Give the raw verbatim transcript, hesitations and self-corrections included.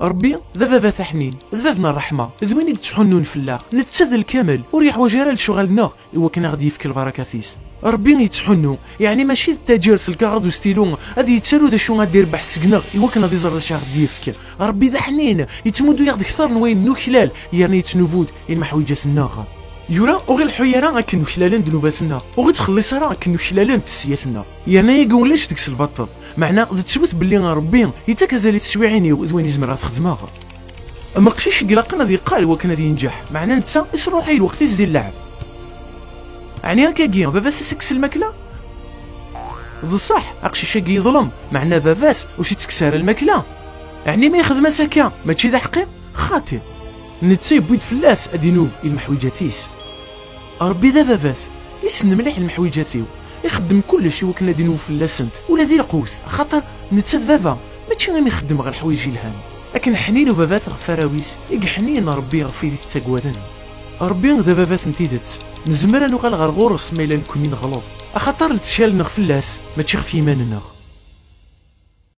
Ṛebbi d ababat aḥnin, d bab n ṛṛeḥma, d win i yettḥunnun fell-aɣ, netta d lkamel, ur yeḥwaǧ ara lecɣal-nneɣ i wakken ad ɣ-d-yefk lbarakat-is. Ṛebbi yettḥunnu, yeɛni mačči d taǧer s lkaɣeḍ ustilu, ad yettaru d acu ad d-irbeḥ seg-neɣ i wakken ad iẓer d acu ad ɣ-d-yefk. Ṛebbi d aḥnin, yettmuddu-yaɣ-d kter n wayen nuklal, yerna yettnubu-d i lmeḥwiǧat-nneɣ. Yura, ur ɣ-ileḥḥu ara akken nuklalen ddnubat-nneɣ, ur ɣ-ittxelliṣ ara akken nuklalen tesyiat-nneɣ. Yerna yagi ulac deg-s lbaṭel, meɛna d ttwet belli Ṛebbi yettak azal i teswiɛin-iw d wayen i zemreɣ ad t-xedmeɣ. Am uqcic i ilaqen ad yeqqar i wakken ad yenǧeḥ, meɛna netta isruḥay lweqt-is di lleɛb. Ɛni akkagi, baba-s ad s-ikkes lmakla? D ṣṣeḥ, aqcic-agi yeḍlem, meɛna baba-s ur s-ittekkes ara lmakla. Ɛni ma yexdem-as akka, mačči d aḥeqqi? Xaṭi. Netta yewwi-d fell-as ad inub i lmeḥwiǧat-is. Ṛebbi d ababat, issen mliḥ lmeḥwiǧat-iw, ixeddem kullec i wakken ad inub fell-asent, ula di lqut, axaṭer netta d baba, mačči imi ixeddem ɣer leḥwayeǧ yelhan. Akken ḥnin ubabat ɣef warraw-is, i yeḥnin Ṛebbi ɣef wid i t-ttaggaden. Ṛebbi d ababat n tidet, nezmer ad nuɣal ɣer ɣur-s ma yella nekkni neɣleḍ, axaṭer lettkal-nneɣ fell-as, mačči ɣef yiman-nneɣ.